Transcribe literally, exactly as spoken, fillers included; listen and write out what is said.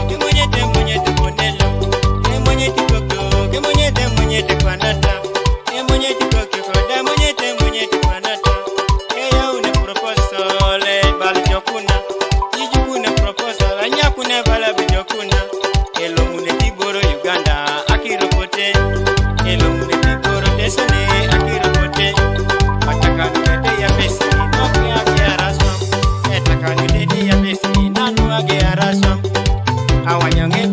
Ke monyete, monyete ponelo. Ke monyete koko, ke monyete, monyete kwanata. Ke monyete koko, koda monyete, monyete kwanata. Ke ya une proposal, eh, bal jokuna. Ijukune proposal, anyakune bala bijokuna. Ke lomune tiboro Uganda, akiropote. Ke lomune tiboro tesone, akiropote. Atakanu de ya pesi, no ke age arasam. Atakanu de ya pesi, nanu age arasam. Awanyonge